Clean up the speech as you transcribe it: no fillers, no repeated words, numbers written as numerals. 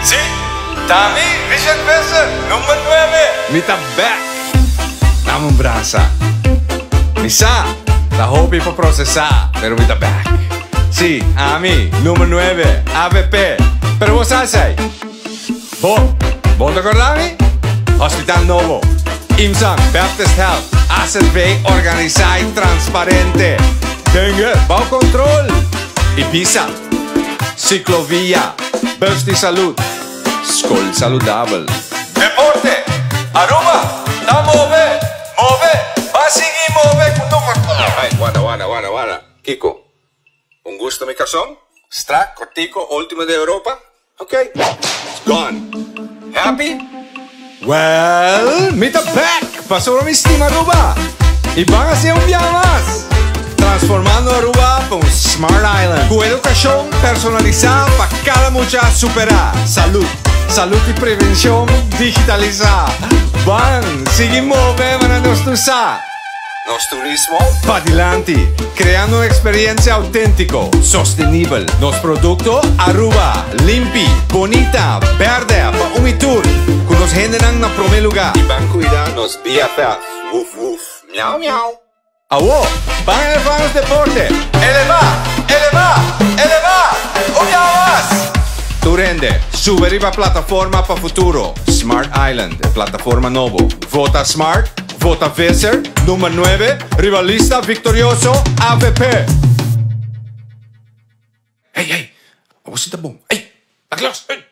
Si, ta mi, Richard Visser, number nuebe. Mi ta bek! Dame un brasa. Mi sa, ta hopi pa procesa, pero mi ta bek. Si, ami, number nuebe, avp. Pero bo sa esei? Bo, bo ta corda mi? Hospital nobo, IMSAN, Baptist Health, AZV organisa y transparente. Dengue bao control! Y bisa. Ciclovia, Bus di Salud, Skol Saludabel. Deporte, Aruba ta move, move, ba sigui move cu number. Ay, warda, warda, warda, warda. Kico? Un gusto mi carson? Strak, cortico, ultimo di Europa? Ok, it's gone. Happy? Well, mi ta back pasobra mi stima Aruba y ban hacié un biaha mas! Transformando Aruba pa un Smart Island cu educacion personalisa pa cada mucha supera. Salud, salud y prevencion digitalisa. Ban sigui move manera nos tur sa. Nos turismo padilanti, creando un experiencia autentico, sostenibel. Nos producto Aruba, limpi, bonita, berde pa un y tur, cu nos hendenan na prome luga. Y ban cuida nos BFF, wuf wuf, miau miau. Awo, ban eleva nos deporte, eleva, eleva, eleva, un biaha mas! Tur hende, sube riba plataforma pa futuro, Smart Island, e plataforma nobo. Vota smart! Vota Visser, number nuebe, riba lista victorioso avp. Hey, hey, awor si ta bon. Ey, laga los, ey.